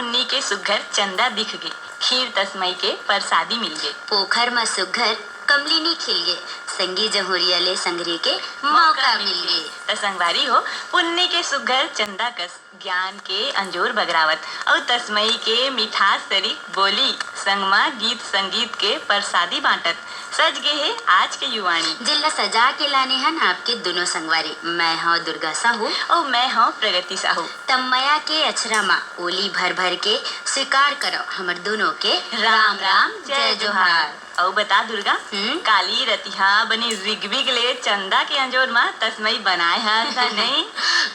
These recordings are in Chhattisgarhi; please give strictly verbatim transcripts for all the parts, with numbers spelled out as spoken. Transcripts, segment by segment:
पुन्नी के सुघर चंदा दिख गे, खीर तसमई के परसादी मिल गे। पोखर म सुघर कमलिनी खिल गे, संगी जहुरिया ले संगरी के मौका मिल गे। त संगवारी हो, पुन्नी के सुघर चंदा कस ज्ञान के अंजोर बगरावत अउ तसमई के मिठास सरी बोली, संग म गीत संगीत के परसादी बांटत सज गे हे आज के युवाणी। जिल्ला सजा के लाने हन आपके दुनों संगवारी। मैं हव दुर्गा साहू। अउ मैं हव प्रगति साहू। त मया के अछरा म ओली भर भर के स्वीकार करव हमर दुनों के राम राम, जय जोहार। अउ बता दुर्गा, हम्म? काली रतिहा बने रिगबिग ले चंदा के अंजोर म तसमई बनाए हस त नहीं?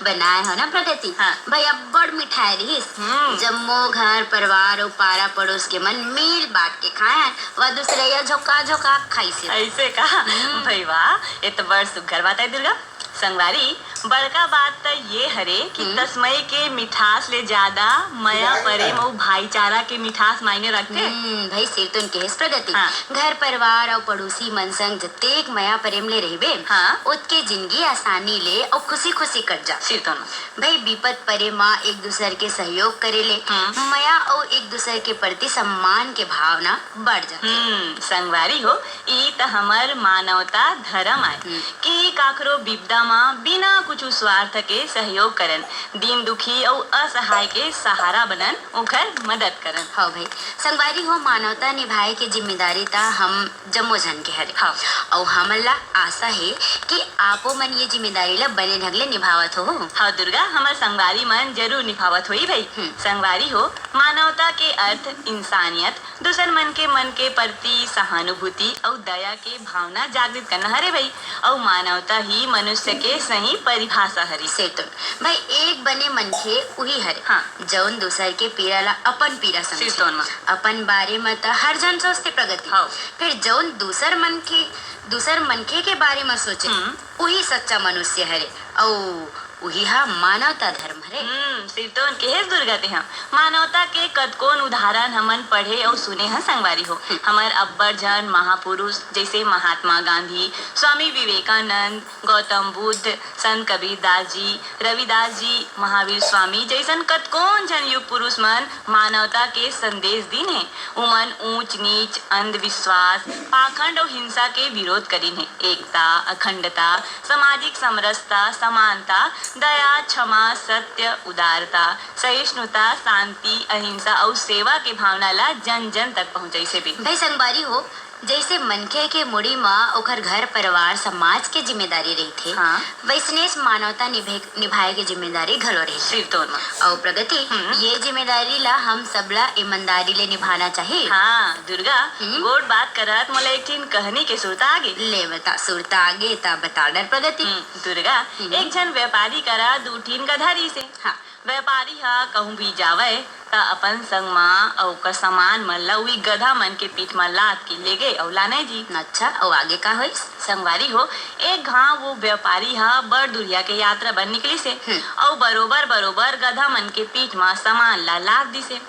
बनाए हो ना प्रगति? हाँ। भाई अब्बड़ मिठाई रिहिस। हम्म। जम्मो घर परिवार अउ पारा पड़ोस के मन मिल बांट के खाए हन, व दूसरइया झोंका झोंका खाइस। ऐसे का? हम्म। भाई वाह, ये तो बड़ सुघर बात है दुर्गा। संगवारी, बड़का बात त ये हरे कि हम्म। तसमई के मिठास ले ज्यादा मया, परेम अउ भाईचारा के मिठास मायने रखथे। हम्म, भाई सिरतोन केहेस प्रगति। हाँ। घर परिवार अउ पड़ोसी मन संग जतेक मया परेम ले रहिबे, हाँ। ओतके जिनगी आसानी ले अउ खुशी खुशी कट जाथे। सिरतोन। भाई बिपत परे म एक दूसर के सहयोग करे ले हम्म। मया अउ एक दूसर के प्रति सम्मान के भावना बढ़ जाथे। हम्म, संगवारी हो, ई त हमर मानवता धरम आय हम्म। कि काखरो बिपदा म बिना कुछु स्वार्थ के सहयोग करन, दीन दुखी अउ असहाय के सहारा बनन, ओखर मदद करन। हव भाई, संगवारी हो, मानवता निभाए के जिम्मेदारी त हम जम्मो झन के हरे। हव। अउ हमन ला आशा हे कि आपो मन ये जिम्मेदारी ला बने ढंग ले निभावत हो। हव दुर्गा, हमर संगवारी मन जरूर निभावत होही भाई। हम्म। संगवारी हो, मानवता के अर्थ इंसानियत, दूसर मन के मन के प्रति सहानुभूति अउ दया के भावना जागृत करना हरे भाई। अउ मानवता ही मनुष्य के सही परिभाषा हरे। से तो भाई, एक बने मनखे उही हरे, हाँ। जउन दूसर के पीरा ला अपन पीरा समझे। सिरतोन म। अपन बारे म त हर झन सोचथे प्रगति। हव। फिर जउन दूसर मनखे, दूसर मनखे के बारे म सोचे, हम्म। उही सच्चा मनुष्य हरे। अउ उही ह मानवता धर्म हरे। हम्म, सिरतोन केहेस दुर्गा तेहा। मानवता के कतकोन उदाहरण हमन पढ़े अउ सुने ह संगवारी हो। हम्म। हमर अब्बड़ झन महापुरुष जइसे महात्मा गांधी, स्वामी विवेकानंद, गौतम बुद्ध, संत कबीरदास जी, रविदास जी, महावीर स्वामी जइसन कतकोन झन युग पुरुष मन मानवता के संदेश दीन हे। उमन ऊंच नीच, अंधविश्वास, पाखंड अउ हिंसा के विरोध करिन हे। एकता, अखंडता, सामाजिक समरसता, समानता, दया, क्षमा, सत्य, उदारता, सहिष्णुता, शांति, अहिंसा अउ सेवा के भावना ला जन जन तक पहुंचाइस हे। भाई संगवारी हो, जइसे मनखे के मुड़ी म ओखर घर परिवार समाज के जिम्मेदारी रहिथे, हाँ। वइसनेच मानवता निभे, निभाए के जिम्मेदारी घलो रहिथे। सिरतोन म। अउ प्रगति, हम्म। ये जिम्मेदारी ला हम सबला ईमानदारी ले निभाना चाही। हाँ दुर्गा, हम्म। गोठ बात करत मोला एक ठिन कहनी के सुरता आगे। ले बता, सुरता आगे त बता डर प्रगति। हम्म, दुर्गा, हम्म। एक झन व्यापारी करा दू ठिन गधा रिहिसे। हाँ। व्यापारी ह कहूं भी जावय, त अपन संग म अउ ओकर सामान मन ल उही गधा मन के पीठ म लाद के लेगे अउ लानय जी। अच्छा, अउ आगे का होइस? संगवारी हो, एक घांव वो व्यापारी ह बड़ दुरिहा के यात्रा बर निकलिस हे हम्म। अउ बरोबर बरोबर गधा मन के पीठ म सामान ल लाद दिस हे।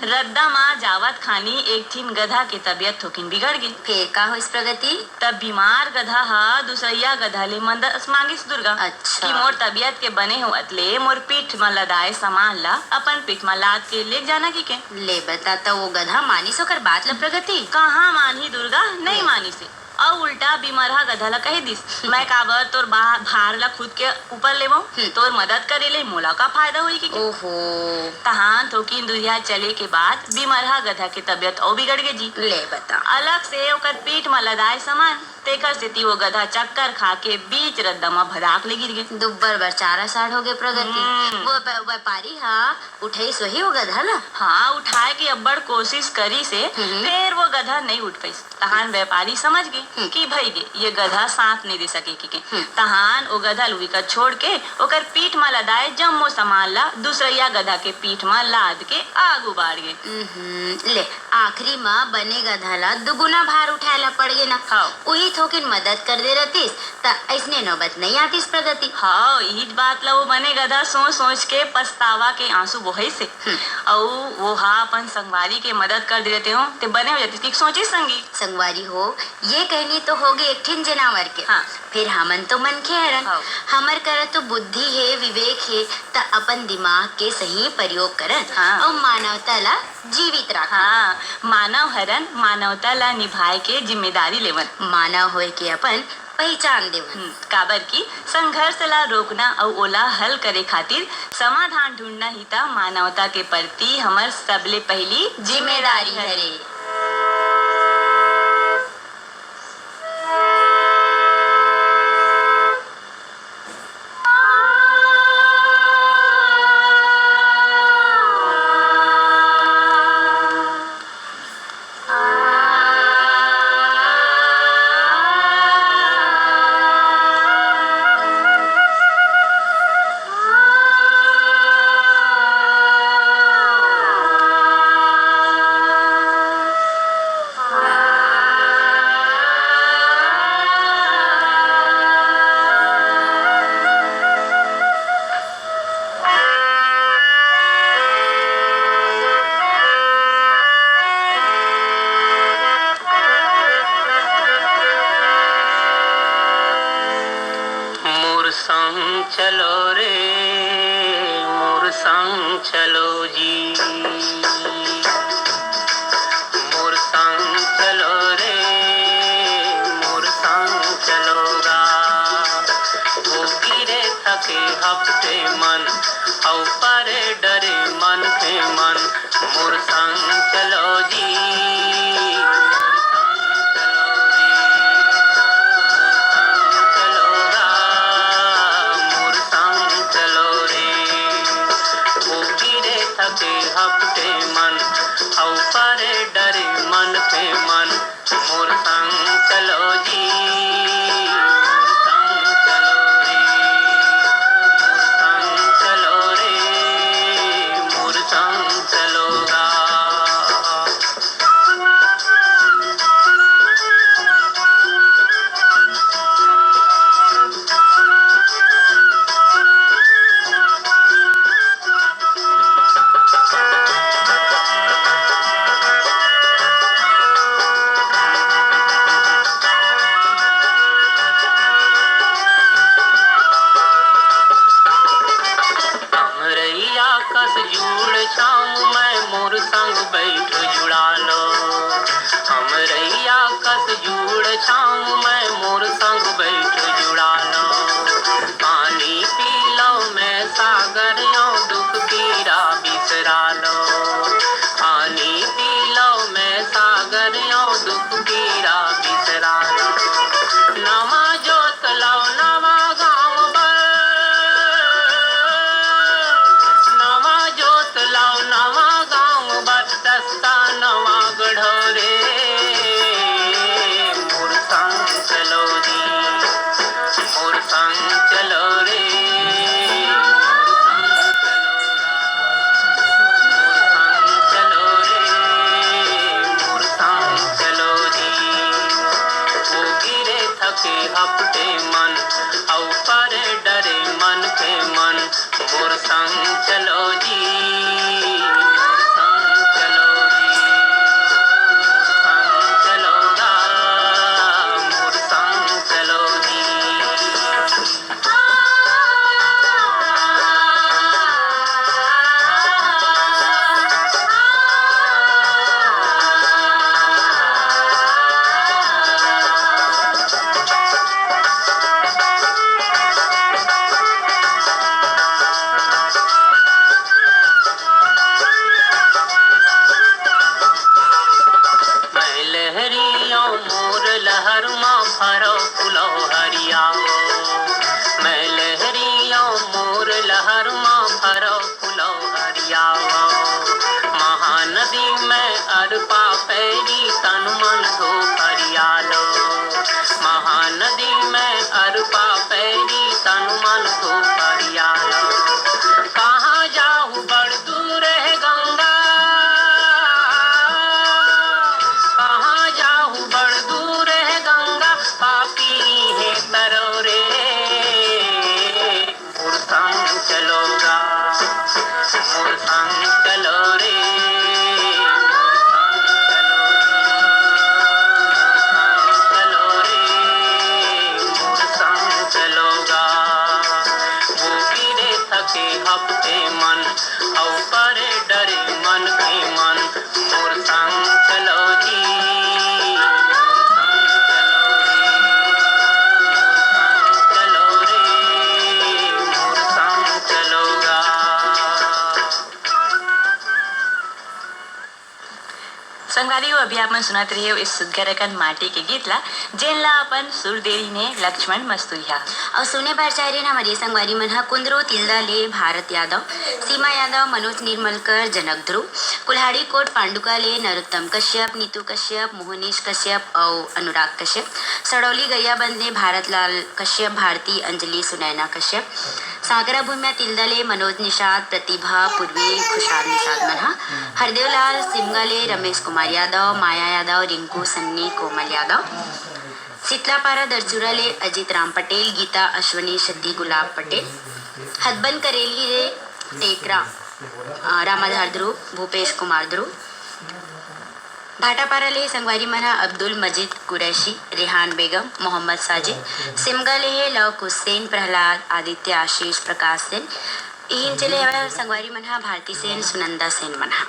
रद्दा म जावत खानी एक ठिन गधा के तबियत थोकिन बिगड़ गे। फेर का होइस प्रगति? तब बीमार गधा ह दूसरइया गधा ले मदद मांगिस दुर्गा। अच्छा। कि मोर तबियत के बने होवत ले मोर पीठ म लदाए सामान ला अपन पीठ म लाद के लेग जाना किके। ले बता, त वो गधा मानिस ओकर बात ल प्रगति? कहाँ मानही दुर्गा, नहीं ले। मानिस हे। अउ उल्टा बीमरहा गधा ल कहे दिस, "मैं काबर तोर बा-, भार ल खुद के ऊपर लेवंव? हम्म। तोर मदद करे ले मोला का फायदा होही?" किके। ओहो। तहान थोकिन दुरिहा चले के बाद बीमरहा गधा के तबियत अउ बिगड़ गे जी। ले बता। अलग से ओकर पीठ म लदाए सामान, तेकर सेती वो गधा चक्कर खा के बीच रद्दा म भदाक ले गिर गे। दुब्बर बर चारा साढ़ हो गे प्रगति। हम्म। वो व्या-, व्यापारी ह उठाइस होही वो गधा ल? हाँ, उठाए के अब्बड़ कोशिश करिस हे, हम्म। फेर वो गधा नइ उठ पाइस। तहान व्यापारी समझ गे हम्म। कि भई गे, ये गधा साथ नइ दे सके किके। हम्म। तहान वो गधा ल उही कर छोड़ के ओकर पीठ म लदाए जम्मो सामान ला दूसरइया गधा के पीठ म लाद के आगू बाढ़ गे। उहुं, ले, आखिरी म बने गधा ला दुगुना भार उठाए ला पड़ गे ना। हव। उही थोकिन मदद कर दे रहतिस, त अइसने नौबत नइ आतिस प्रगति। हव, इहीच बात ला वो बने गधा सोच सोच के पछतावा के आंसू बोहाइस हे। हम्म। अउ वो हा अपन संगवारी के मदद कर दे रहते हो, ते बने हो जातिस, कि सोचिस संगी। संगवारी हो, ये कहनी तो होगे एक ठिन जनावर के। हाँ। फेर हमन तो मनखे हरन, हव। हमर करा तो बुद्धि हे, विवेक हे, त अपन दिमाग के सही प्रयोग करन हाँ। अउ मानवता ला जीवित राखन। हाँ, मानव हरन, मानवता ला निभाए के जिम्मेदारी लेवन। मानव होए के अपन पहिचान देवन। हम्म, काबर कि संघर्ष ला रोकना अउ ओला हल करे खातिर समाधान ढूंढना ही त मानवता के प्रति हमर सबले पहिली जिम्मेदारी हरे। मोर संग चलो रे, मोर संग चलो जी। मोर संग चलो रे, मोर संग चलो गा। वो गिरे थके हफ्ते मन, अउ परे डरे मन के मन। मोर संग चलो जी, मोर संग चलो रे, मोर संग चलो गा, मोर संग चलो रे। वो गिरे थके हफ्ते मन, अउ परे डरे मन के मन। मोर संग चलो जी, मोर संग चलो रे, मोर संग चलो रे, मोर संग चलो गा। अमरैया कस जुड़ छाँव मैं, मोर संग बैठ जुड़ा लो। अमरैया कस जुड़ छाँव मैं, मोर संग बैठ जुड़ा लो। पानी पी लो मैं सागर यो, दुख पीरा बिसरा लो। पानी पी लो मैं सागर यो, दुख पीरा बिसरा लो। नवा जोत लो नवा गाँव बर, नवा जोत लो नवा गाँव बर, रस्ता नवा गढ़ो रे। मोर संग चलो जी, मोर संग चलो रे, मोर संग चलो रे, मोर संग चलो रे, मोर संग चलो जी। वो गिरे थके हफ्ते मन, अउ परे डरे मन के मन। मोर संग चलो जी, मोर संग चलो रे, मोर संग चलो गा, मोर संग चलो जी। मैं लहरियों मोर लहर मा फरो फुलो हरियाओ। मैं लहरियों मोर लहर मा फरो फुलो हरियाओ। महानदी में अरपा पैरी तन मन धो हरियालो। महानदी में अरपा पैरी तन मन धो हरियालो। कहाँ जाहू बड़ दूर है गंगा, कहाँ जाहू बड़ दूर है गंगा, पापी है तरो रे। मोर संग चलो गा, मोर संग चलो रे, मोर संग चलो रे, मोर संग चलो रे, मोर के हफ्ते मन अउ परे डरे मन के मन मोर संग चलो जी, मोर संग चलो रे, मोर संग चलो रे, मोर संग चलो गा। संगवारी हो, अभी आप मन सुनत रहे हो इस सुग्घर अकन माटी के गीत ला, जेन ला अपन सुर दे रहिन हे लक्ष्मण मस्तुरिया। अउ सुने बर चाह रहिन हमर ये संगवारी मन ह कुंदरू तिल्दा ले भारत यादव, सीमा यादव, मनोज निर्मलकर, जनक ध्रुव, कुल्हाड़ी कोट पांडुका ले नरोत्तम कश्यप, नीतू कश्यप, मोहनीश कश्यप अउ अनुराग कश्यप, सड़ौली गरियाबंद ले भारत लाल कश्यप, भारती, अंजलि, सुनैना कश्यप, सांकरा भूमिया तिल्दा ले मनोज निषाद, प्रतिभा, पूर्वी, खुशाल निषाद मन ह, हरदेव लाल सिमगा ले रमेश कुमार यादव, माया यादव, रिंकू, सन्नी, कोमल यादव, शीतलापारा दरचुरा ले अजीत राम पटेल, गीता, अश्वनी, शती, गुलाब पटेल, हदबन करेली ले टेकरा, अ, रामाधार ध्रुव, भूपेश कुमार ध्रुव, भाटापारा ले संगवारी मन ह अब्दुल मजीद कुरैशी, रेहान बेगम, मोहम्मद साजिद, सिमगा ले हे लव कुश सेन, प्रहलाद, आदित्य, आशीष, प्रकाश सेन, इहिन चले हवय संगवारी मन ह भारती सेन, सुनंदा सेन मन ह।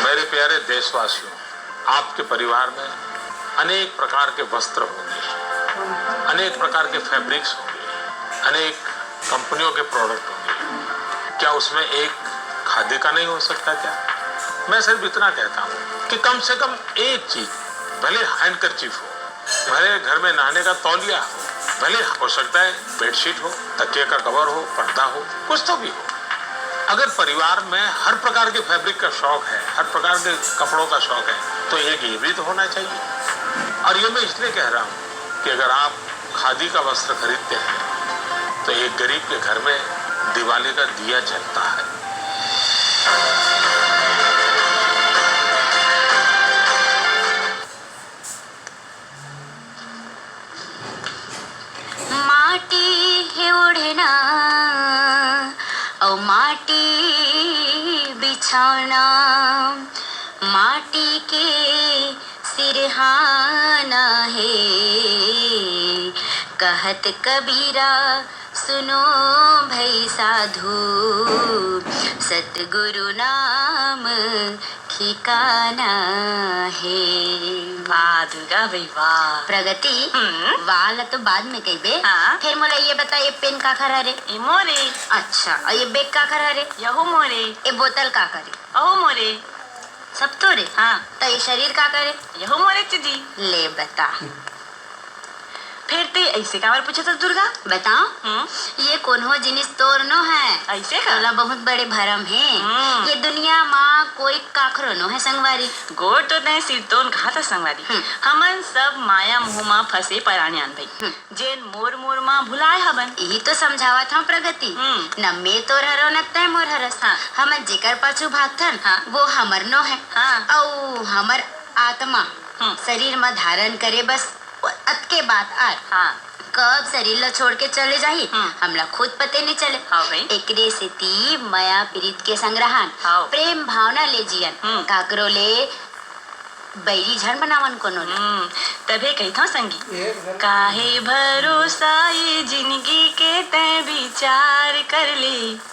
मेरे प्यारे देशवासियों, आपके परिवार में अनेक प्रकार के वस्त्र होंगे, अनेक प्रकार के फैब्रिक्स होंगे, अनेक कंपनियों के प्रोडक्ट होंगे। क्या उसमें एक खादी का नहीं हो सकता क्या? मैं सिर्फ इतना कहता हूँ कि कम से कम एक चीज, भले हैंडकरचीफ हो, भले घर में नहाने का तौलिया हो, भले हो सकता है बेडशीट हो, तकिए का कवर हो, पर्दा हो, कुछ तो भी हो। अगर परिवार में हर प्रकार के फैब्रिक का शौक है, हर प्रकार के कपड़ों का शौक है, तो एक ये भी तो होना चाहिए। और ये मैं इसलिए कह रहा हूँ कि अगर आप खादी का वस्त्र खरीदते हैं, तो एक गरीब के घर में दिवाली का दिया जलता है। माटी हे ओढ़ना अउ माटी बिछौना, माटी के सिरहाना हे, कहत कबीरा सुनो भई साधु, सतगुरु नाम ठिकाना हे। वाह दुर्गा भई वाह। प्रगति, हम्म। वाह ला तो बाद में कहिबे। हाँ। फेर मोला ये बता, ये पेन काखर हरे? ये मोरे। अच्छा, अउ ये बैग काखर हरे? यहू मोरे। ये बोतल काखर हे? अहू मोरे। सब तोरे? हाँ। त ये शरीर काखर हे? यहू मोरे चीजी। ले बता। फेर ते अइसे काबर पूछत हस दुर्गा? बताओ, हम्म। ये कोनो जिनिस तोर नो हे। अइसे का? तोला बहुत बड़े भरम हे। हम्म। ये दुनिया मा कोई काखरो नो हे संगवारी। गोठ तो तैं सिरतोन कहाथस संगवारी। हम्म। हमन सब माया मोह मा फंसे परानी आन भई। हम्म। जेन मोर मोर मा भुलाए हवन। इही तो समझावत हंव प्रगति। हम्म। न मैं तोर हरंव न तैं मोर हरस। हाँ। हमन जेकर पाछू भागथन, हाँ। वो हमर नो हे। हाँ। अउ हमर आत्मा हम्म। शरीर मा धारण करे बस अतके बात आय। हाँ। कब शरीर ला छोड़ के चले जाही, हम्म। हमला खुद पते नइ चले। हाँ भाई। एकरे सेती मया पीरित के संग रहन, हाँ। प्रेम भावना ले जियन, हम्म। काकरो ले बैरी झन बनावन कोनो ला। हम्म, तभे कहिथंव संगी, काहे भरोसा ये जिनगी के तैं बिचार कर ले।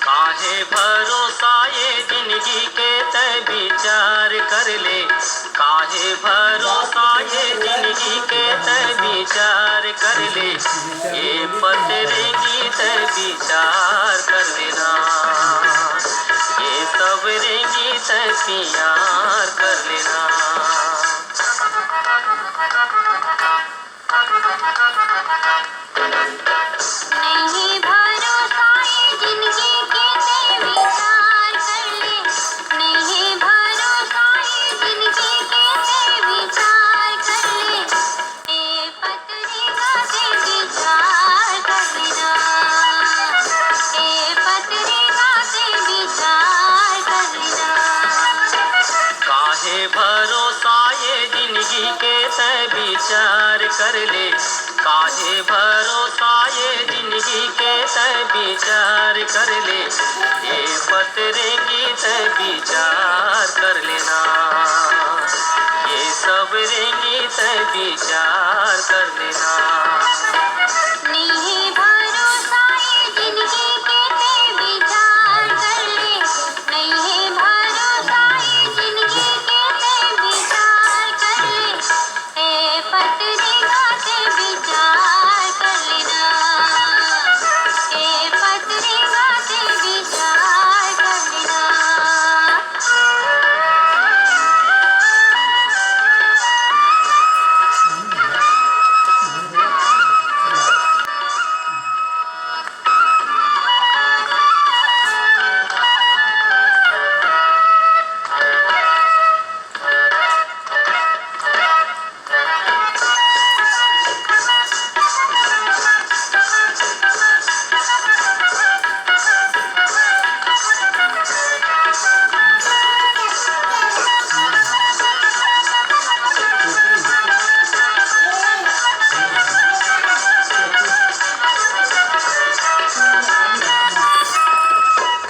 काहे भरोसा ये जिनगी के तैं बिचार कर ले, काहे भरोसा ये जिनगी के तैं बिचार कर ले, ए पतरेंगी तैं बिचार कर लेना, ए सबरेंगी तैं पियार कर लेना। नहीं भरोसा ये जिनगी के तैं विचार कर ले, नहीं भरोसा ये जिनगी के तैं विचार कर ले, ए पतरी का तैं विचार कर लेना, ए पतरी का तैं विचार कर लेना। काहे भरोसा ये जिनगी के तैं विचार कर ले, काहे भरोसा ये जिनगी के तैं विचार कर ले, ए पतरेंगी तैं विचार कर लेना, ये सब रेंगी तैं विचार कर लेना। नइ हे भरोसा ये जिनगी के तैं विचार कर ले, नइ हे भरोसा ये जिनगी के तैं विचार कर ले। ए पतरेंगा तैं विचार कर लेना, ए पतरेंगा तैं विचार कर लेना।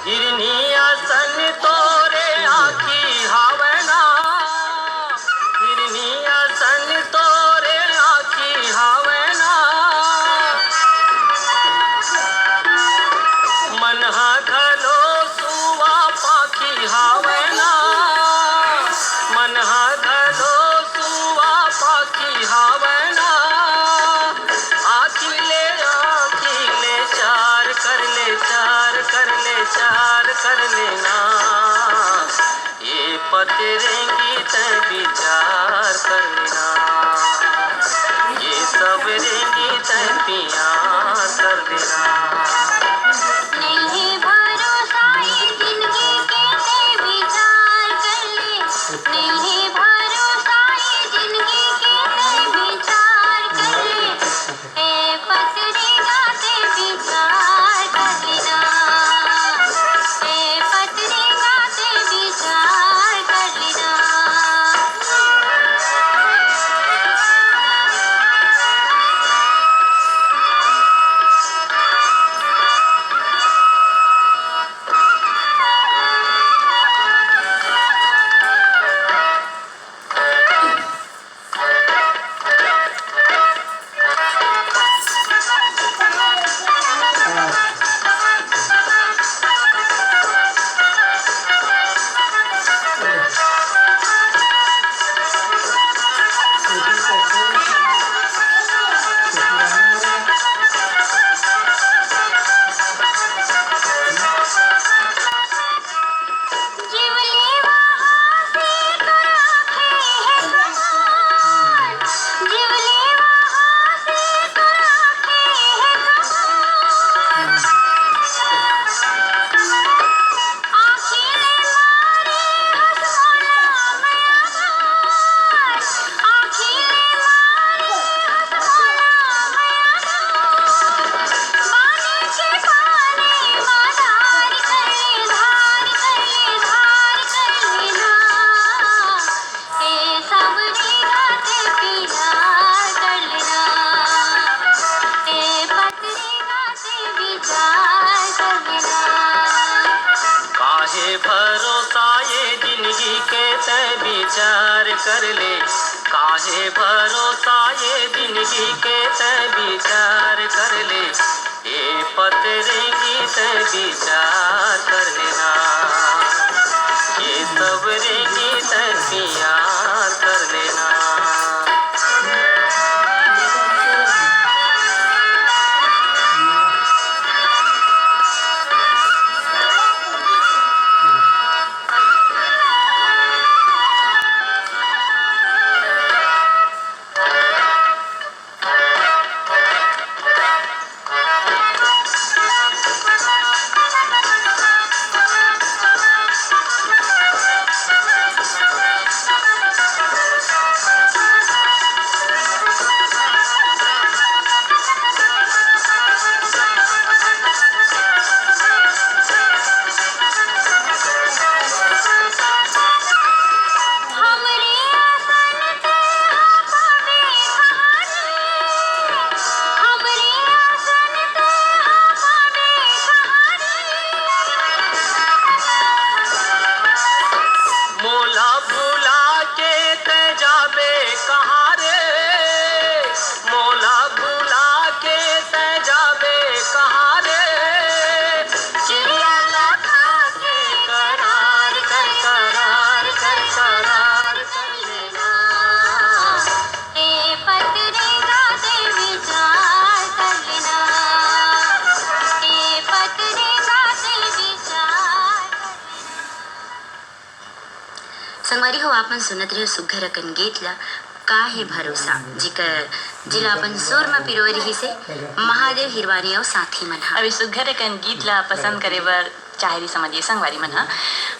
हिरनी असन तोरे आँखी हावय ना, हिरनी असन तोरे आँखी हावय ना। मन ह घलो सुवा पाखी हावय ना, मन ह घलो सुवा पाखी हावय ना। आँखी ले, आँखी ले चार कर ले, चार कर ले, चार कर लेना। ये पतरेंगी तैं विचार कर लेना, ये सब रेंगी तैं पियार कर लेना। नइ हे भरोसा ये जिनगी के तैं विचार कर ले, नइ हे भरोसा ये जिनगी के तैं विचार कर ले। ए पतरेंगा तैं विचार कर लेना, ए पतरेंगा तैं विचार कर लेना। काहे भरोसा ये जिनगी के तैं विचार कर ले, काहे भरोसा ये जिनगी के तैं विचार कर ले। ए पतरेंगी तैं विचार कर लेना, ये सब रेंगी तैं पियार कर लेना। संगवारी हो, आप मन सुनत रहे सुघर अकन गीत ला, का हे भरोसा, जिकर जिला अपन सुर म पिरोए रहिस हे महादेव हिरवानी अउ साथी मन ह। अभी सुघर अकन गीत ला पसंद करे बर चाहरी समझिए संगवारी मन ह।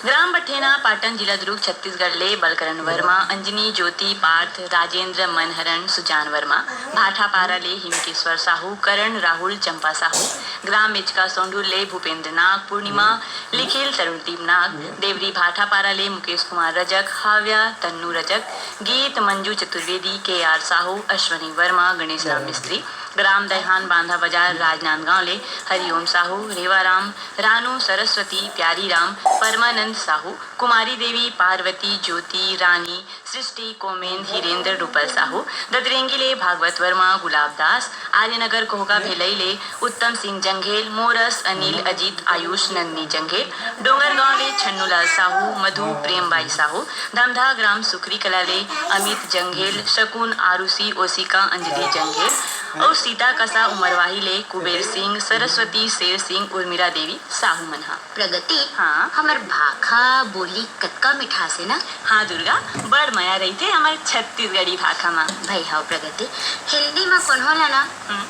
ग्राम बठेना, पाटन, जिला दुर्ग, छत्तीसगढ़ ले बलकरण वर्मा, अंजनी, ज्योति, पार्थ, राजेंद्र, मनहरण, सुजान वर्मा, भाठापारा ले हिमकेश्वर साहू, करण, राहुल, चंपा साहू, ग्राम मेचका, सोंढूर ले भूपेंद्र नाग, पूर्णिमा, लिखिल, तरुणदीप नाग, देवरी भाठापारा ले मुकेश कुमार रजक, हाव्या, तन्नू रजक, गीत, मंजू चतुर्वेदी, के आर साहू, अश्वनी वर्मा, गणेश राम मिस्त्री, ग्राम दैहान, बांधा बाजार, राजनांदगांव ले हरिओम साहू, रेवाराम, रानू, सरस्वती, प्यारी राम, परमानंद साहू, कुमारी देवी, पार्वती, ज्योति, रानी, सृष्टि, कोमेन, धीरेंद्र, रूपल साहू, ददरेंगी ले भागवत वर्मा, गुलाब दास, आर्यनगर कोहका भेलई ले उत्तम सिंह जंघेल, मोरस, अनिल, अजीत, आयुष, नंदनी जंघेल, डोंगरगांव ले छन्नूलाल साहू, मधु, प्रेमबाई साहू, धमधा ग्राम सुखरी कला ले अमित जंघेल, शकुन, आरुषि, ओसिका, अंजलि जंघेल, अउ सीता कसा उमरवाही ले कुबेर सिंह, सरस्वती, शेर सिंह, उर्मिला देवी साहू मन ह। प्रगति, हाँ। हमर भाखा बोली कतका मिठास हे ना? हाँ दुर्गा, बड़ मया रहिथे हमर छत्तीसगढ़ी भाखा म। भई हव प्रगति, हिंदी म कोनो ला ना, हम्म।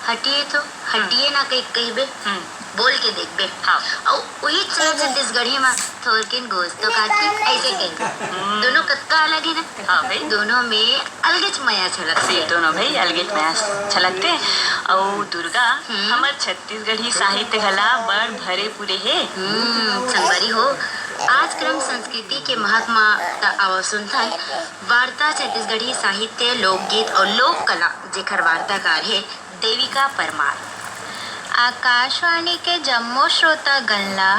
हटिए तो, हटिए ना कहि कहिबे, हम्म। बोल के देखबे। हाँ। अउ उही चल छत्तीसगढ़ी म थोरकिन गोस तो काकी, अइसे कहिबे। हम्म। दोनों कतका अलग हे ना? हाँ भई। दोनों में अलगेच मया छलकथे। दोनों भई अलगेच मया छलकथे। अउ दुर्गा, हम्म। हमर छत्तीसगढ़ी साहित्य घला बड़ भरे पूरे हे। हम्म, संगवारी हो, आज क्रम संस्कृति के महक म त आवा सुनथन वार्ता छत्तीसगढ़ी साहित्य, लोकगीत अउ लोक कला, जेकर वार्ताकार हे देविका परमार। आकाशवाणी के जम्मो श्रोतागण ला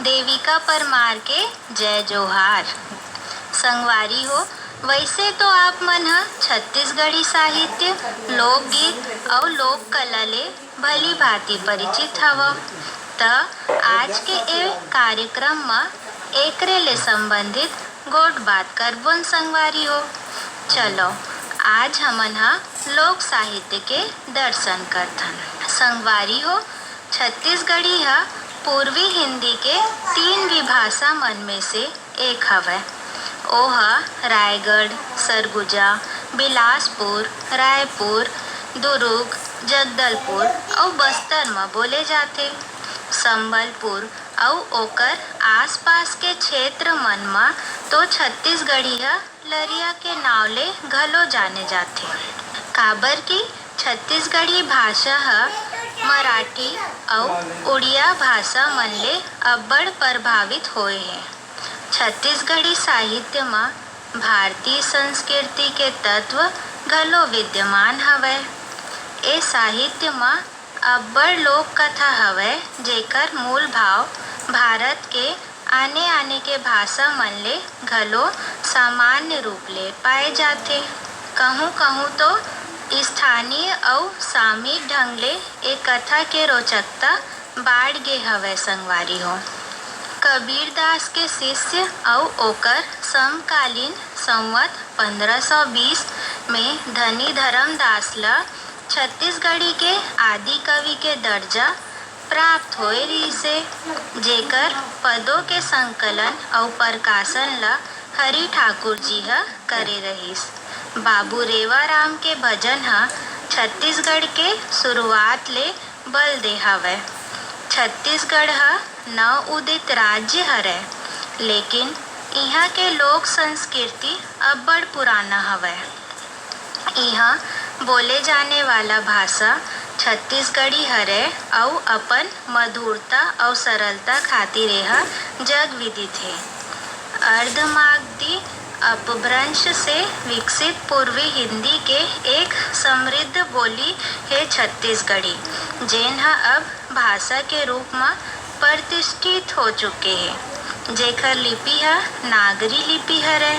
देविका परमार के जय जोहार। संगवारी हो, वैसे तो आप मन ह छत्तीसगढ़ी साहित्य, लोकगीत अउ लोक कला ले भली भांति परिचित हवव, त आज के ए कार्यक्रम म एकरे ले संबंधित गोठ बात करबोन संगवारी हो। चलो, आज हमन ह लोक साहित्य के दर्शन करथन। संगवारी हो, छत्तीसगढ़ी ह पूर्वी हिंदी के तीन विभाषा मन में से एक हवय। ओह रायगढ़, सरगुजा, बिलासपुर, रायपुर, दुरूग, जगदलपुर अउ बस्तर म बोले जाथे। संबलपुर अउ ओकर आसपास के क्षेत्र मन म तो छत्तीसगढ़ी ह लरिया के नांव ले घलो जाने जाथे, काबर कि छत्तीसगढ़ी भाषा ह मराठी अउ उड़िया भाषा मन ले अब्बड़ प्रभावित होए हे। छत्तीसगढ़ी साहित्य म भारतीय संस्कृति के तत्व घलो विद्यमान हवय। ए साहित्य म अब्बड़ लोक कथा हवय, जेकर मूल भाव भारत के आने-आने के भाषा मन ले घलो सामान्य रूप ले पाए जाथे। कहूँ-कहूँ तो स्थानीय अउ सामयिक ढंग ले ए कथा के रोचकता बाढ़ गे हवय संगवारी हो। कबीरदास के शिष्य अउ ओकर समकालीन संवत पंद्रह सौ बीस में धनी धरमदास ल छत्तीसगढ़ी के आदि कवि के दर्जा प्राप्त होए रिहिसे, जेकर पदों के संकलन अउ प्रकाशन ल हरि ठाकुर जी ह करे रहिस। बाबू रेवाराम के भजन ह छत्तीसगढ़ के शुरुआत ले बल दे हवय। छत्तीसगढ़ ह नव उदित राज्य हरय, लेकिन इहाँ के लोक संस्कृति अब्बड़ पुराना हवय। इहाँ बोले जाने वाला भाषा छत्तीसगढ़ी हरय अउ अपन मधुरता अउ सरलता खातिर एह जग विदित हे। अर्धमागधी अपभ्रंश से विकसित पूर्वी हिंदी के एक समृद्ध बोली हे छत्तीसगढ़ी, जेन ह अब भाषा के रूप म प्रतिष्ठित हो चुके हे, जेकर लिपि ह नागरी लिपि हरय।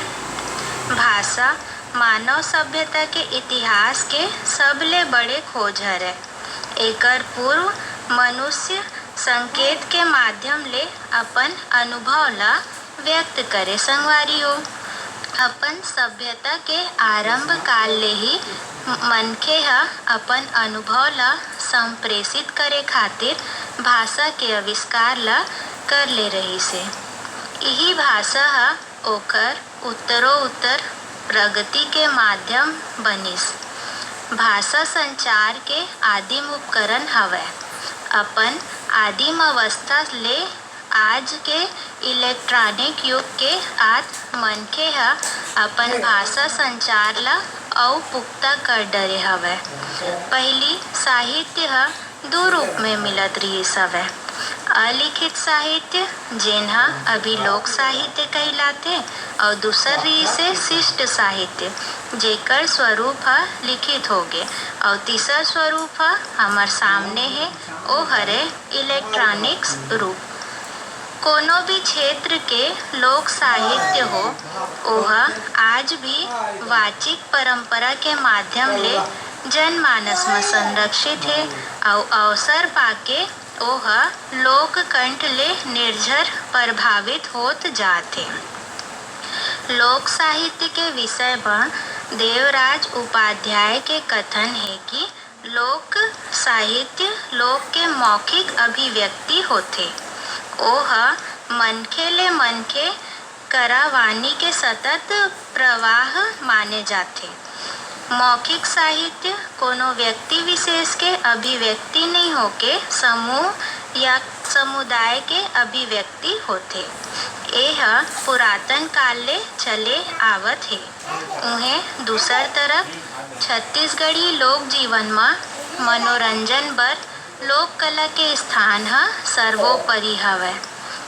भाषा मानव सभ्यता के इतिहास के सबले बड़े खोज हरय। एकर पूर्व मनुष्य संकेत के माध्यम ले अपन अनुभव ल व्यक्त करे संगवारी हो। अपन सभ्यता के आरंभ काल ले ही मनखे ह अपन अनुभव ल संप्रेषित करे खातिर भाषा के आविष्कार ल कर ले रहिस हे। इही भाषा ह ओकर उत्तरोत्तर प्रगति के माध्यम बनिस। भाषा संचार के आदिम उपकरण हवय। अपन आदिम अवस्था ले आज के इलेक्ट्रॉनिक युग के आत मनखे ह अपन भाषा संचार ल अउ पुख्ता कर डरे हवय। पहिली साहित्य ह दू रूप में मिलत रिहिस हवय। अलिखित साहित्य, जेन ह अभी लोक साहित्य कहिलाथे, अउ दूसर रिहिस हे शिष्ट साहित्य, जेकर स्वरूप ह लिखित होगे, अउ तीसर स्वरूप ह हमर सामने हे, ओ हरे इलेक्ट्रॉनिक्स रूप। कोनो भी क्षेत्र के लोक साहित्य हो, ओह आज भी वाचिक परंपरा के माध्यम ले जनमानस म संरक्षित हे, अउ अवसर पाके ओह लोक कंठ ले निर्झर प्रभावित होत जात हे। लोक साहित्य के विषय म देवराज उपाध्याय के कथन हे कि लोक साहित्य लोक के मौखिक अभिव्यक्ति होथे। ओह मनखे ले मनखे करा वाणी के सतत प्रवाह माने जाथे। मौखिक साहित्य कोनो व्यक्ति विशेष के अभिव्यक्ति नइ होके समूह या समुदाय के अभिव्यक्ति होथे। एह पुरातन काल ले चले आवत हे। उहें, दूसर तरफ छत्तीसगढ़ी लोक जीवन म मनोरंजन बर लोक कला के स्थान ह सर्वोपरि हवय।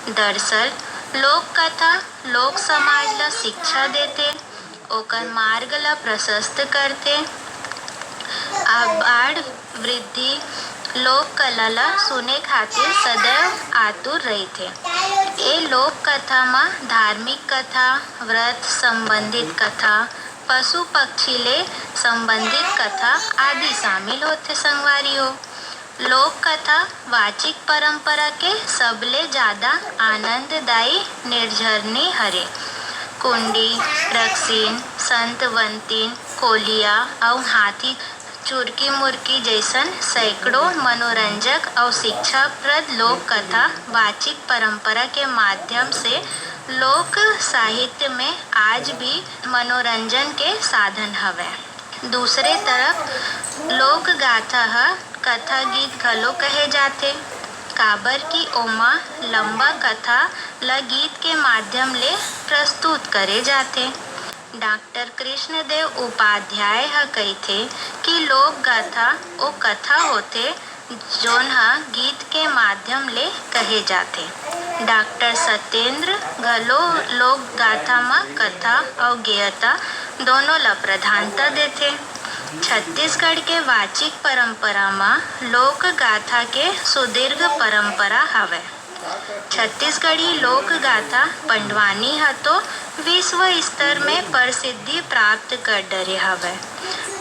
दरअसल, लोक कथा लोक समाज ल शिक्षा देथे, ओकर मार्ग ल प्रशस्त करथे। आबाड़ वृद्धि लोक कला ल सुने खातिर सदैव आतुर रहिथे। ए लोक कथा म धार्मिक कथा, व्रत संबंधित कथा, पशु पक्षी ले संबंधित कथा आदि शामिल होथे। संगवारी हो, लोक कथा वाचिक परंपरा के सबले जादा आनंददायी निर्झरनी हरे। कुंडी, रक्सीन, संत वंतिन, कोलिया अउ हाथी चुरकी मुरकी जइसन सैकड़ों मनोरंजक अउ शिक्षाप्रद लोक कथा वाचिक परंपरा के माध्यम से लोक साहित्य में आज भी मनोरंजन के साधन हवय। दूसरे तरफ लोक गाथा ह कथा गीत घलो कहे जाथे, काबर कि ओमा लंबा कथा ल गीत के माध्यम ले प्रस्तुत करे जाथे। डॉक्टर कृष्णदेव उपाध्याय ह कहिथे कि लोक गाथा ओ कथा होथे, जोन ह गीत के माध्यम ले कहे जाथे। डॉक्टर सत्येंद्र घलो लोक गाथा म कथा अउ गेयता दोनों ल प्रधानता देथे। छत्तीसगढ़ के वाचिक परंपरा म लोक गाथा के सुदीर्घ परंपरा हवय। छत्तीसगढ़ी लोक गाथा पंडवानी ह तो विश्व स्तर में प्रसिद्धि प्राप्त कर डरे हवय।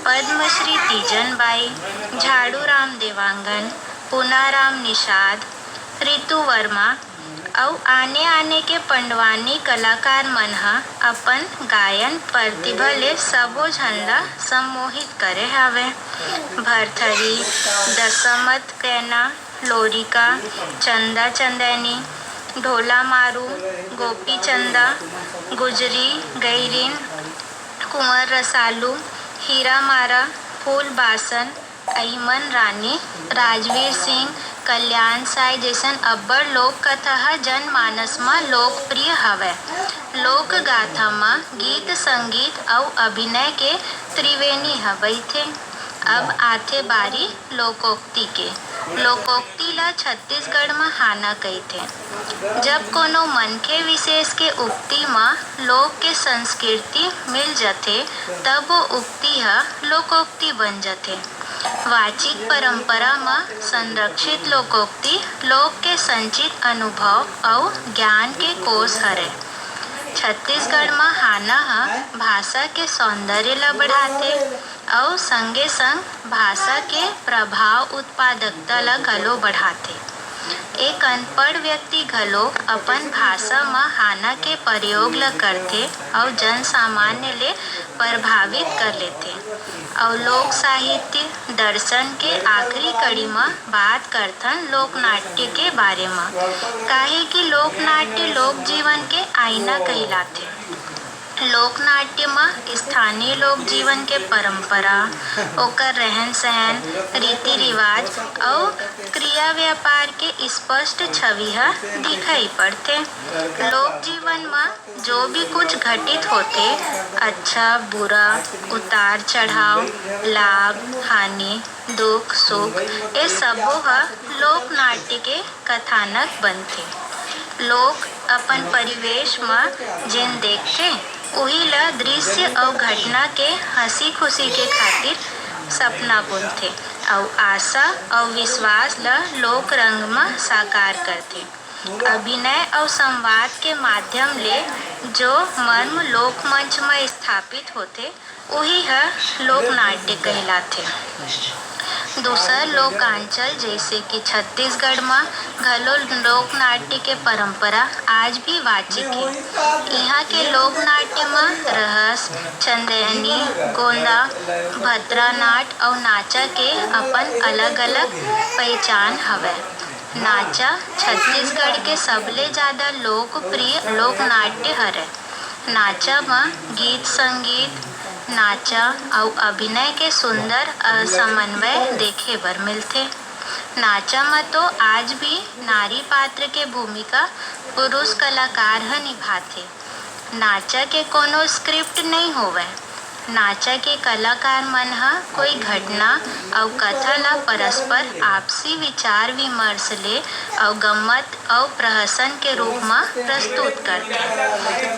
पद्मश्री तीजन बाई, झाड़ू राम देवांगन, पुनाराम निषाद, रितु वर्मा अउ आने-आने के पंडवानी कलाकार मन ह अपन गायन प्रतिभा ले सबो झन ल सम्मोहित करे हवय। भरथरी, दसमत पैना, लोरिका, चंदा चंदैनी, ढोला मारू, गोपी चंदा, गुजरी, गैरिन, कुंवर रसालू, हीरा मारा, फूल बासन, अहिमन रानी, राजवीर सिंह, कल्याण साय जइसन अब्बड़ लोक कथा ह जनमानस म लोकप्रिय हवय। लोक गाथा म गीत, संगीत अउ अभिनय के त्रिवेणी ह बहिथे। अब आथे बारी लोकोक्ति के। लोकोक्ति ल छत्तीसगढ़ म हाना कहिथे। जब कोनो मनखे विशेष के उक्ति म लोक के संस्कृति मिल जथे, तब वो उक्ति ह लोकोक्ति बन जथे। वाचिक परंपरा म संरक्षित लोकोक्ति लोक के संचित अनुभव अउ ज्ञान के कोष हरय। छत्तीसगढ़ म हाना ह भाषा के सौंदर्य ल बढ़ाथे अउ संगे-संग भाषा के प्रभाव उत्पादकता ल घलो बढ़ाथे। एक अनपढ़ व्यक्ति घलो अपन भाषा म हाना के प्रयोग ल करथे अउ जनसामान्य ले प्रभावित कर लेथे। अउ लोक साहित्य, दर्शन के आखिरी कड़ी म बात करथन लोकनाट्य के बारे म, काहे कि लोकनाट्य लोक जीवन के आईना कहिलाथे। लोकनाट्य म स्थानीय लोक जीवन के परंपरा, ओकर रहन-सहन, रीति-रिवाज अउ क्रिया व्यापार के स्पष्ट छवि ह दिखाई पड़थे। लोक जीवन म जो भी कुछ घटित होथे, अच्छा, बुरा, उतार-चढ़ाव, लाभ, हानि, दुख, सुख, ए सबो ह लोकनाट्य के कथानक बनथे। लोक अपन परिवेश म जेन देखथे, उही ल दृश्य अउ घटना के हँसी-खुशी के खातिर सपना बुनथे अउ आशा अउ विश्वास ल लोक रंग म साकार करथे। अभिनय अउ संवाद के माध्यम ले जो मर्म लोकमंच म स्थापित होथे, उही ह लोकनाट्य कहिलाथे। दूसर लोकांचल जइसे कि छत्तीसगढ़ म घलो लोकनाट्य के परंपरा आज भी वाचिक हे। इहाँ के लोकनाट्य म रहस, चंदैनी, गोंदा, भतरा नाट अउ नाचा के अपन अलग-अलग पहिचान हवय। नाचा छत्तीसगढ़ के सबले जादा लोकप्रिय लोकनाट्य हरय। नाचा म गीत-संगीत, नाचा अउ अभिनय के सुंदर, अ, समन्वय देखे बर मिलथे। नाचा म तो आज भी नारी पात्र के भूमिका पुरुष कलाकार ह निभाथे। नाचा के कोनो script नइ होवय। नाचा के कलाकार मन ह कोई घटना अउ कथा ल परस्पर आपसी विचार-विमर्श ले अउ गम्मत अउ प्रहसन के रूप म प्रस्तुत करथे।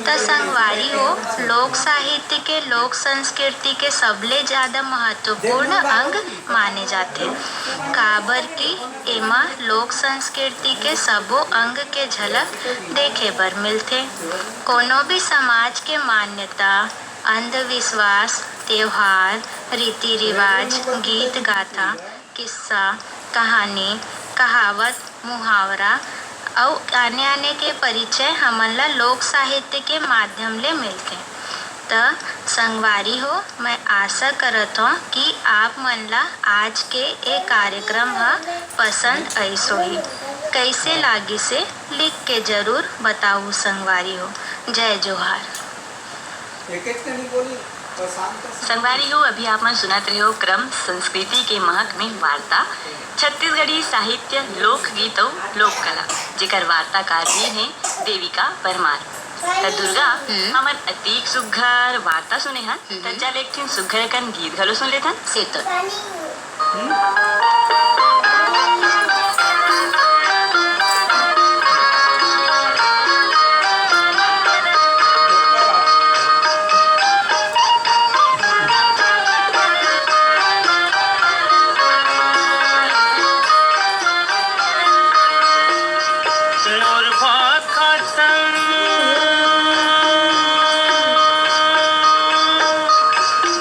त संगवारी हो, लोक साहित्य के लोक संस्कृति के सबले जादा महत्वपूर्ण अंग माने जाथे, काबर कि एमा लोक संस्कृति के सबो अंग के झलक देखे बर मिलथे। कोनो भी समाज के मान्यता, अंधविश्वास, त्योहार, रीति-रिवाज, गीत-गाथा, किस्सा, कहानी, कहावत, मुहावरा अउ आने-आने के परिचय हमन ला लोक साहित्य के माध्यम ले मिलथे। त संगवारी हो, मैं आशा करत हौं कि आप मन ला आज के ए कार्यक्रम ह पसंद आइस होही। कइसे लागिस हे, लिख के जरूर बताहू संगवारी हो। जय जोहार। संगवारी हो, अभी आप मन सुनत रहे हो क्रम संस्कृति के महक में वार्ता, छत्तीसगढ़ी साहित्य, लोकगीत अउ लोककला, जेकर वार्ताकार भी हे देविका परमार। त दुर्गा, हम्म। हमन अतीक सुग्घर वार्ता सुने हन, हम्म। त चल एक ठिन सुग्घर अकन गीत घलो सुन लेथन। से तो। मोर भाखा संग,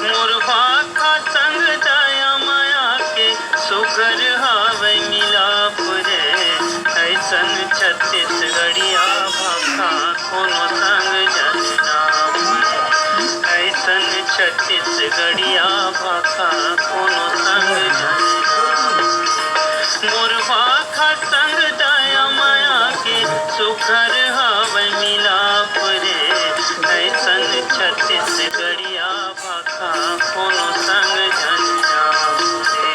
मोर भाखा संग दया मया के सुघर हावय मिलाप रे। अइसन छत्तीसगढ़िया भाखा कोनो संग झन नाप रे। अइसन छत्तीसगढ़िया भाखा कोनो संग झन नाप रे। मोर भाखा संग दया मया के सुघर हावय मिलाप रे। अइसन छत्तीसगढ़िया भाखा कोनो संग झन नाप रे।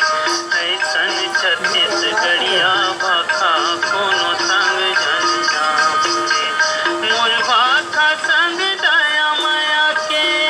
अइसन छत्तीसगढ़िया भाखा कोनो संग झन नाप रे। मोर भाखा संग दया मया के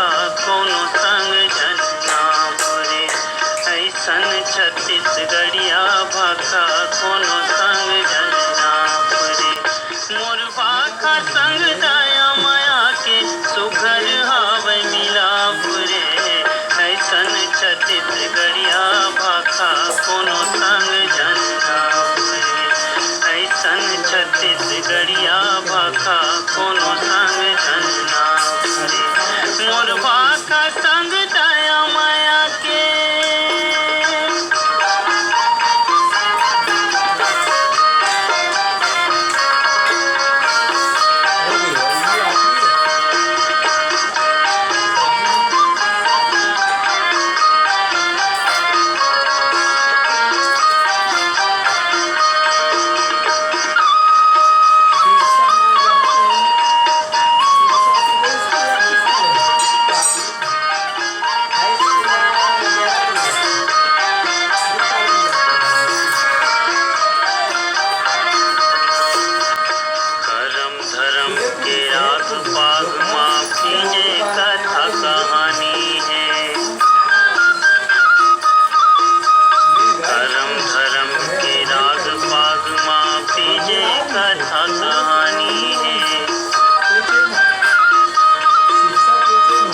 कोनो संग झन नाप रे, अइसन छत्तीसगढ़िया भाखा कोनो संग झन नाप रे। मोर भाखा संग दया मया के सुघर हावय मिलाप रे, अइसन छत्तीसगढ़िया भाखा कोनो संग झन नाप रे, अइसन छत्तीसगढ़िया भाखा कोनो संग झन नाप रे। मोर भाखा संग दया मया के। करम धरम के राग पाग मा भीजे कथा कहानी हे। करम धरम के राग पाग मा भीजे कथा कहानी हे।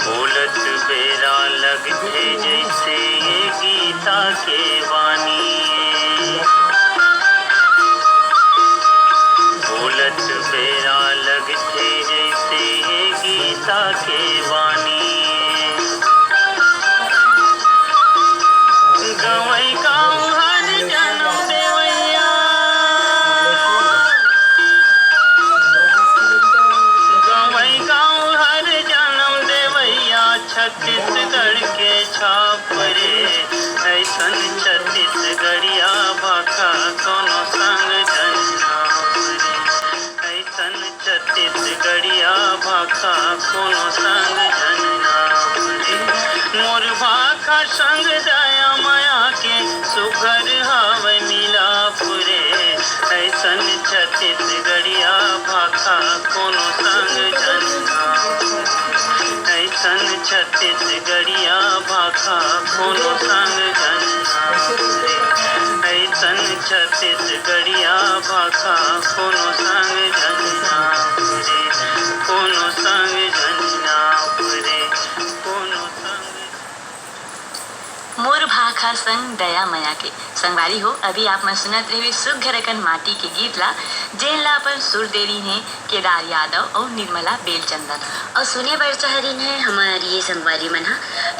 बोलत बेरा लगथे जइसे ये गीता के बानी हे। बोलत बेरा लगथे जइसे ये गीता के बानी हे। गंवई गाँव हर जनम देवइया, गंवई गाँव हर जनम देवइया, छत्तीसगढ़ के छाप रे, अइसन छत्तीसगढ़िया भाखा कोनो संग झन नाप रे, अइसन छत्तीसगढ़िया भाखा कोनो संग झन नाप रे। मोर भाखा संग दया मया के सुघर हावय मिलाप रे, अइसन छत्तीसगढ़िया भाखा कोनो संग झन नाप रे। अइसन छत्तीसगढ़िया भाखा कोनो संग झन नाप रे, अइसन छत्तीसगढ़िया भाखा कोनो संग झन नाप रे, कोनो संग झन नाप रे, कोनो संग। मोर भाखा संग दया मया के। संगवारी हो, अभी आप मन सुनत रहे सुघर अकन माटी के गीत ला, जेन ला अपन सुर दे रहिन हे केदार यादव अउ निर्मला बेलचंदन। अउ सुने बर चाह रहिन हे हमर ये संगवारी मन ह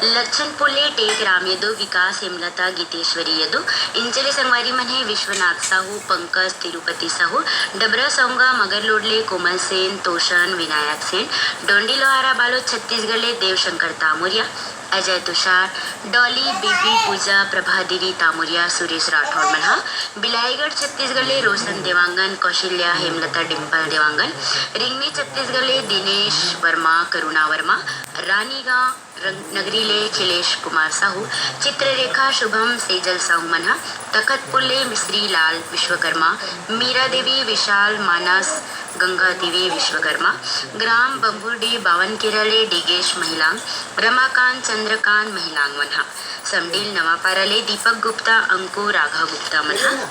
लक्षणपुर ले टेक राम यदु, विकास हेमलता, गीतेश्वरी यदु, इंचले संगवारी मन हे विश्वनाथ साहू, पंकज, तिरुपति साहू, डबरा सौंगा, मगरलोड ले कोमल सेन, तोषण, विनायक सेन, डोंडी लोहारा बालोद छत्तीसगढ़ ले देवशंकर तामुरिया, अजय तुषार, डॉली, बीबी, पूजा, प्रभा देवी, तामुरिया, सुरेश राठौर मन ह बिलाईगढ़ छत्तीसगढ़ ले रोशन देवांगन, कौशल्या, हेमलता, डिम्पल देवांगन, रिंगनी छत्तीसगढ़ ले दिनेश वर्मा, करुणा वर्मा, रानीगांव रंग-, नगरी ले खिलेश कुमार साहू, चित्ररेखा, शुभम, सेजल साहू मन ह तखतपुर ले मिश्री लाल विश्वकर्मा, मीरा देवी, विशाल, मानस, गंगा देवी विश्वकर्मा, ग्राम बम्बुरडी बावन केरा ले डिगेश महिलांग, रमाकांत, चंद्रकांत महिलांग मन ह, समडील नवापारा ले दीपक गुप्ता, अंकु, राघव गुप्ता मन ह,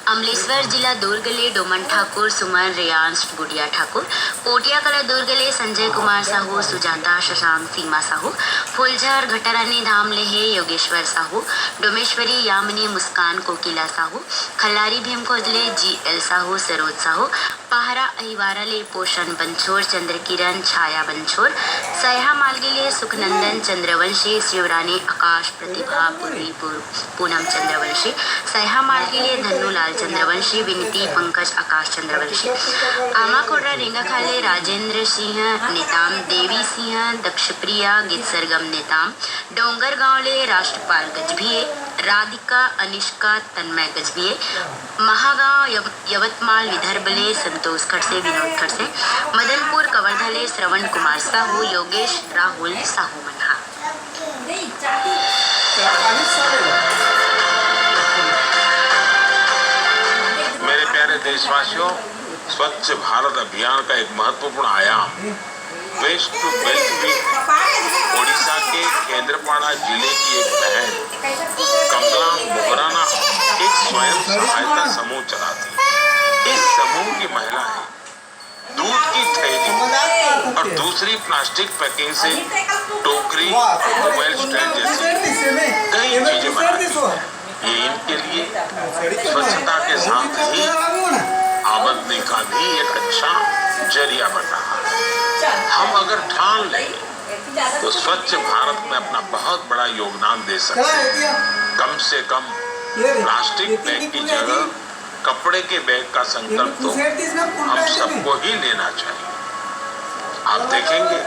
अमलेश्वर जिला दुर्ग ले डोमन ठाकुर, सुमन, रेयांश, गुडिया ठाकुर, पोटिया कला दुर्ग ले संजय कुमार साहू, सुजाता, शशांक, सीमा साहू, फुलझर घटारानी धाम ले हे योगेश्वर साहू, डोमेश्वरी, यामिनी, मुस्कान, कोकिला साहू, खल्लारी भीमखोज ले जी एल साहू, सरोज साहू, पहरा अहिवारा ले पोषण बंछोर, चंद्रकिरण, छाया बंछोर, सैहा मालगी ले सुखनंदन चंद्रवंशी, शिवरानी, आकाश, प्रतिभा, पूर्वी, पूर्व, पूनम चंद्रवंशी, सैहा मालगी ले धन्नूलाल चंद्रवंशी, विनती, पंकज, आकाश चंद्रवंशी, आमाखोड़ा रेंगाखाल ले राजेंद्र सिंह नेताम, देवी सिंह, दक्षप्रिया, गीत सरगम नेताम, डोंगरगांव ले राष्ट्रपाल गजभिये, राधिका, अनिष्का, तन्मय गजभिये, महागांव, यव-, यवतमाल, विदर्भ ले संतोष खड़से, विनोद खड़से, मदनपुर कवर्धा ले श्रवण कुमार साहू, योगेश, राहुल साहू मन हा। मेरे प्यारे देशवासियों, स्वच्छ भारत अभियान का एक महत्वपूर्ण आयाम वेस्ट टू वेल्थ भी। ओडिशा के केंद्रपाड़ा जिले की एक बहन कमला मोहराना एक स्वयं सहायता समूह चलाती है। इस समूह की महिलाएं दूध की थैली और दूसरी प्लास्टिक पैकिंग से टोकरी, मोबाइल स्टैंड जैसी कई चीजें बनाती हैं। ये इनके लिए स्वच्छता के साथ ही आमदनी का भी एक अच्छा जरिया बन रहा है। हम अगर ठान लें तो स्वच्छ भारत में अपना बहुत बड़ा योगदान दे सकते हैं। कम से कम प्लास्टिक बैग की जगह कपड़े के बैग का संकल्प तो हम सबको ही लेना चाहिए। आप देखेंगे,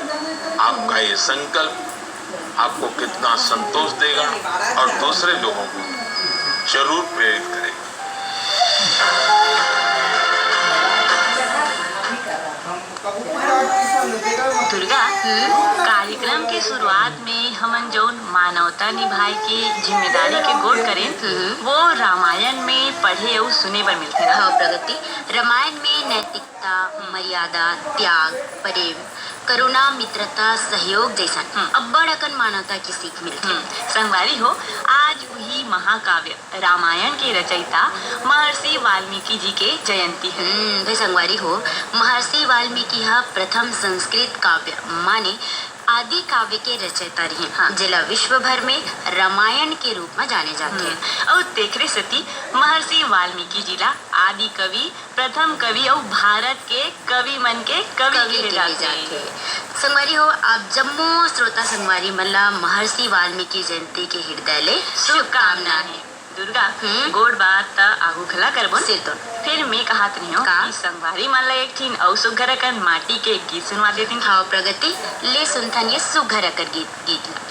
आपका ये संकल्प आपको कितना संतोष देगा और दूसरे लोगों को जरूर प्रेरित करेगा। दुर्गा, हम्म? कार्यक्रम के शुरुआत में हमन जौन मानवता निभाए के जिम्मेदारी के गोठ करेन, हम्म। वो रामायण में पढ़े अउ सुने बर मिलथे ना। हाँ, प्रगति, रामायण में नैतिकता, मर्यादा, त्याग, प्रेम, करुणा, मित्रता, सहयोग जैसन हम्म। अब्बड़ अकन मानवता की सीख मिलथे। हम्म। संगवारी हो, आज उही महाकाव्य रामायण के रचयिता महर्षि वाल्मीकि जी के जयंती है। हम्म, भाई संगवारी हो, महर्षि वाल्मीकि ह प्रथम संस्कृत काव्य माने आदि काव्य के रचयिता रिहिन, हाँ। जेला विश्व भर में रामायण के रूप में जाने जाथे। हम्म, अउ तेखरे सेती महर्षि वाल्मीकि जी ला आदि कवि, प्रथम कवि अउ भारत के कवि मन के कवि कहे कहे जाथे। जाथे। संगवारी हो, आप जम्मो श्रोता संगवारी मन ला महर्षि वाल्मीकि जयंती के हृदय ले शुभकामना शुभकामना हे। हे। दुर्गा, हम्म। गोठ बात त आगू घला करबोन। सिरतोन। फिर मैं कहत रहियों का? कि संगवारी मन ला एक ठिन अउ सुग्घर अकन माटी के गीत सुनवा देतिन। हाँ, प्रगति, ले सुनथन ये सुग्घर अकन गीत, गीत ला।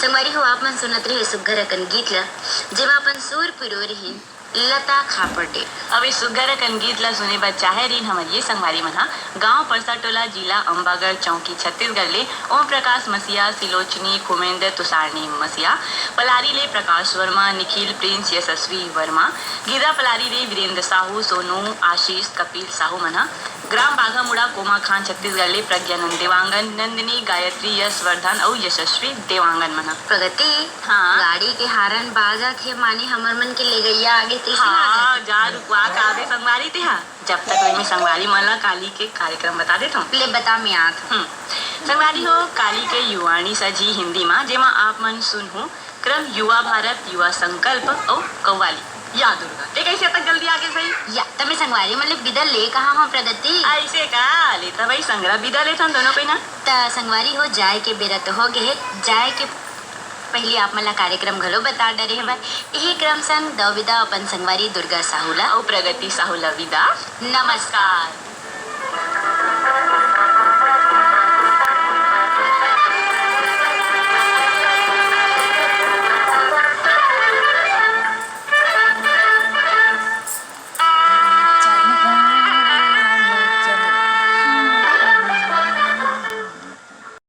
संगवारी हो, आप मन सुनत रहे सुग्घर अकन गीत ल, जेमा अपन सुर पिरो रहिन लता खापड़े। अब इस सुग्घर अकन गीत ल सुने बर चाहे रहिन हमर ये संगवारी मन ह गांव परसा टोला, जिला अंबागढ़ चौकी, छत्तीसगढ़ ले ओम प्रकाश मसीहा, सिलोचनी, खुमेंद्र, तुषारनी मसीहा, पलारी ले प्रकाश वर्मा, निखिल, प्रिंस, यशस्वी वर्मा, गिदा पलारी ले वीरेंद्र साहू, सोनू, आशीष, कपिल साहू मन ह, ग्राम बाघामुड़ा, कोमाखान, छत्तीसगढ़ ले प्रज्ञानंद देवांगन, नंदिनी, गायत्री, यशवर्धन अउ यशस्वी देवांगन मन ह। प्रगति, हाँ। गाड़ी के हारन बाजत हे, माने हमर मन के लेगइया आगे तइसे हाँ, लागत हे। जा रुकवा का आबे संगवारी तेहा। जब तक ले मैं संगवारी मन ला काली के कार्यक्रम बता देत हूँ। ले बता, मैं आत हूँ। हम्म। संगवारी हो, काली के युवाणी सजी हिंदी मा, जेमा आप मन सुनहू क्रम युवा भारत, युवा संकल्प अउ कव्वाली। या दुर्गा, ते कइसे अतक जल्दी आगे भाई? या, त मैं संगवारी मन ले बिदा ले कहा हूँ प्रगति। अइसे का? ले त भाई संगरा बिदा लेथन दोनों कोई ना। त संगवारी हो, जाए के बेरा तो हो गे हे, जाए के पहिली आप मन ला कार्यक्रम घलो बता डरे हवय। इही क्रम संग दव बिदा अपन संगवारी दुर्गा साहू ला। अउ प्रगति साहू ला बिदा। नमस्कार।